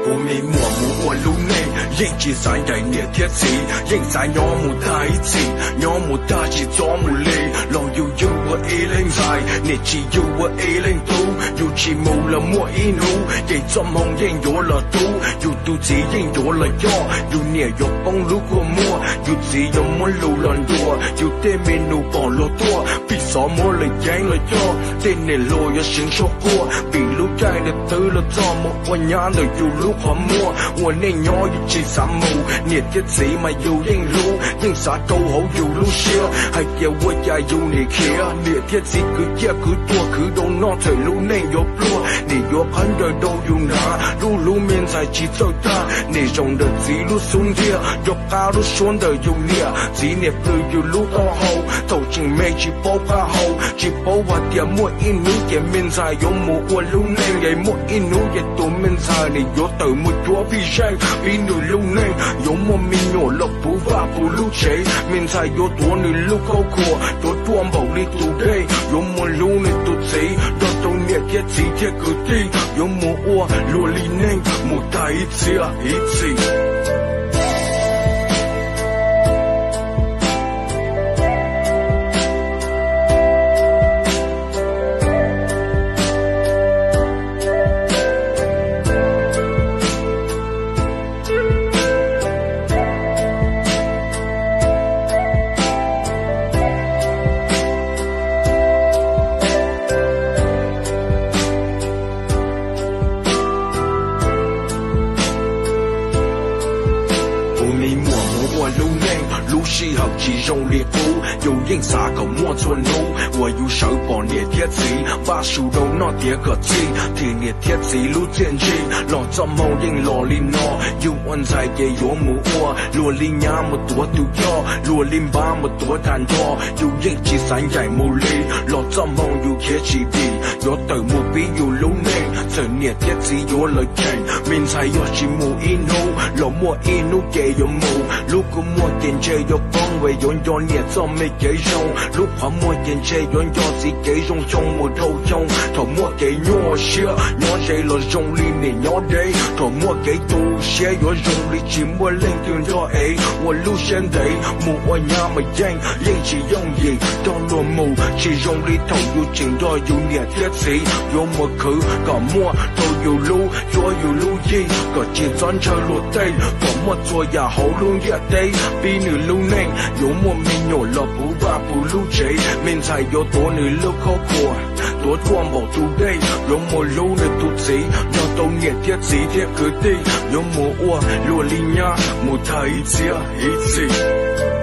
Ua me muam mus ua lub neej yeej tsis xav ncaim niam thiab txiv, yeej xav nyob mus tag ib txhis, nyob mus tag tsis txhob mus li. Los yus yug ua ib leeg ntxhais, niam tsis yug ua ib leeg tub. Yus tsis mus los muaj ib hnub ces txoj hmoo yeej yuav los tu, yus tus txiv yeej yuav los coj. Yus niam yuav poob lub kua muag, yus txiv yuav muab lus los ntuas. Yus tej me nus pom luag tuaj, pib xov muab lwm ceeb los coj. Tej niam hluas yuav seev sab quaj, vim lub caij nws twb los txog mus ua nyab ntawm yus lub qhov muag. Ua neej nyob yus tsis xav mus, niam thiab txiv mas yus yeej hlub, yeej xav rau hauv yus lub siab. Hais tias ua cas yus nim khiav, niam thiab txiv kwv ciaj kwv tuag khwv rau noj txawm lub neej yuav pluag. Nim yuav qhawv ncaws rau yus hnav, lub hlub me ntxhais tsis txawj tag. Nim zaum ntawm txiv lub xub ntiag, nco qab lub suab ntawm yus niam. Txiv niam plhws yus lub taub hau, thaum tseem me tsis paub qab hau, tsis paub hais tias muaj ib hnub ces me ntxhais yuav mus ua lub neej es muaj ib hnub ces tus me ntxhais nim yuav tawm mus cuab vij zeej. Pib nws lub neej yuav muaj me nyuam los puv vaj puv lub tsev, me ntxhais yuav tuav nws lub khaub khuam, tuav ruaj npaum li tus dej. Yuav mus hlub nws tus txiv, nrog rau niam thiab txiv thiab kwv tij, yuav mus ua luag li neej mus tag ib txhia ib txhis. Ua me muam mus ua lub neej, lub sij hawm tsis zoo li qub. Yus yeej xav kom muaj txhua hnub uas yus sawv pom niam thiab txiv, npaj su rau noj tiav kom txhij, thim niam thiab txiv lub txiaj ntsig. Los txoj hmoo yeej los li no, yus ua ntxhais ces yuav mus ua luag li nyab mus tuav tus coj, luag li npab mus tuav tag nrho. Yus yeej tsis xav ncaim mus li, los txoj hmoo yus khiav tsis dim, yuav tawm mus pib yus lub neej. Txawm niam thiab txiv yuav lawv cheem, me ntxhais yog tsis mus ib hnub los muaj ib hnub ces yuav mus. Lub kua muag ces ntshe yuav poob es yuav nco niam txoj me kev zoo, lub qhov muag ces ntshe yuav nco txiv kev zoo xyoo mus dhau xyoo. Thaum muaj kev nyuaj siab nyob ze los zoo li niam nyob deb, thaum muaj kev tu siab yuav zoo li tsis muaj leej twg nrog ev. Ua lub siab ntev mus ua nyab mas yeej yeej tsis yooj yim, nrog luag mus tsis zoo li thaum yus tseem nrog yus niam thiab txiv. Yuav mus khwv kom muaj rau yus lub cuab yus lub yig, kom tsis txhob ntshaw luag tej, kom muaj txhua yam hauv lub ntiaj teb. Pib nws lub neej yuav muaj me nyuam los puv vaj puv lub tsev, me ntxhais yuav tuav nws lub khaub khuam, tuav ruaj npaum tus dej. Yuav mus hlub nws tus txiv, nrog rau niam thiab txiv thiab kwv tij, yuav mus ua luag li nyab mus tag ib txhia ib txhis.